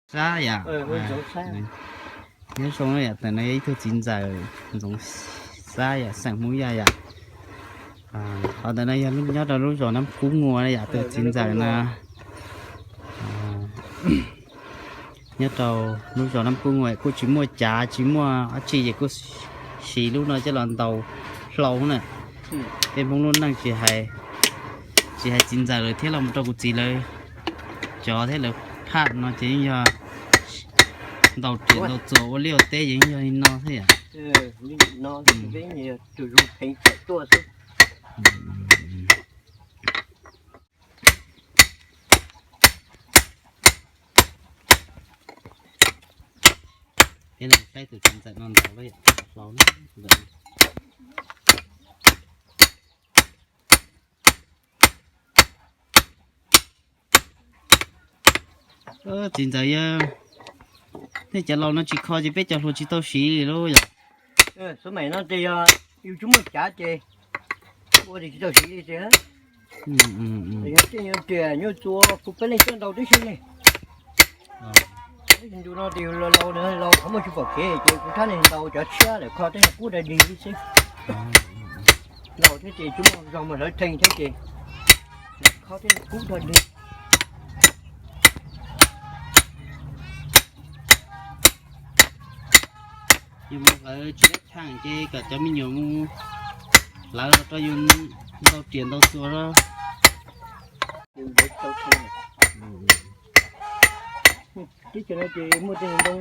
Xab yom. Nyob zoo yom, ntawm no yog ib tug txiv ntxawm Ntxoov Xab yom, xeem Hmoob Yaj yom. Qhov ntawm no yog nyob rau lub zos Nab Kub Ngua yom, tus txiv ntxawm no. Nyob rau lub zos Nab Kub Ngua kuj tsis muaj cav tsis muaj dab tsi ces kuj siv lub no coj los ntaus hlau na. Tej Hmoob lub neej tsis hais, tsis hais txiv ntxawm lawv thiab los mus rau kuv txiv lawv cov thiab lawv phaj no ces yeej yog ntaus riam ntaus txuas ua liaj ua teb ces yeej yog li no thiab yom. Peb los saib tus txiv ntxawm no ntaus hlau na. Txiv ntxawm yog nej cov laus no tsis kho ces peb cov hluas tsis tau siv li lauj yom. Xub maim no ces yog yus tsis muaj cav ces ua ces tsis tau siv li ces. Yog tej nyuag riam nyuag txuas kuv peb leej twb ntaus tib si li. Ntu no ces yus laus laus, qhov muaj tsis pom kev ces kuv thab neeg ntaus cov tshiab lawm kho tej no kub dog dig li xwb. Laus thiab ces tsis muaj zog mus hlawv theej thiab ces kho tej no kub dog dig. Yus mus hlawv tsis dab theej ces kom cov me nyuam mus hlawv los rau yus ntaus riam ntaus txuas los. Teb chaws no ces muaj tej ntoo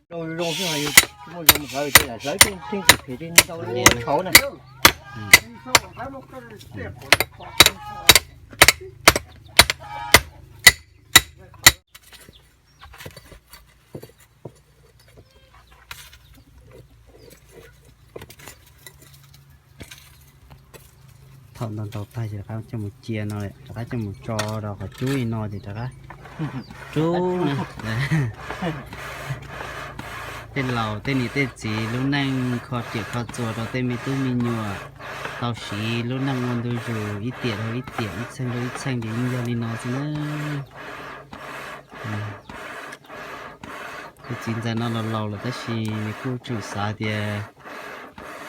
zoo zoo xwb, yus tsis muaj zog mus hlawv ces lam hlawv tej theej txim phem tej ntau li tshauv na. Thaum ntaus ntaus tag ces rov qab coj mus cia no, rov qab coj mus tso rau qhov cub li no ces rov qab rub na. Tej laus tej niam tej txiv lub neej kho riam kho txuas rau tej me tub me nyuam tau siv lub neej ua ntu zus ib tiam dhau ib tiam, ib txheej dhau ib txheej ces yeej yog li no xwb na. Tus txiv ntxawm no los laus lawm tab sis nws kuj tseem xav tias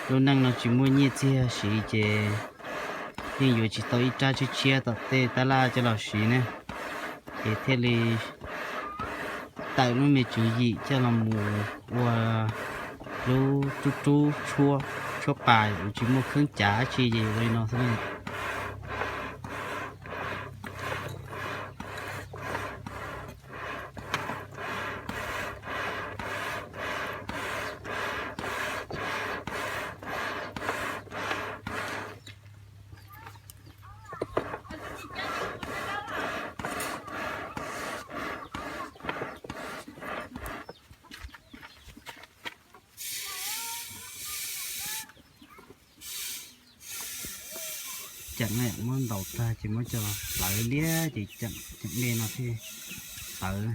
lub neej no tsis muaj nyiaj txiag siv ces yeej yuav tsis tau ib rab tshiab tshiab tom tej tab laj coj los siv ne, ces thiaj li tawm lub me tswv yim coj los mus ua lub rub rub tshuab pas, yus tsis muaj kheeb cav dab tsi ces ua li no xwb. Ceem na, muab ntaus tag ces muab coj los hlawv liab ces ceem me no thiaj tawv.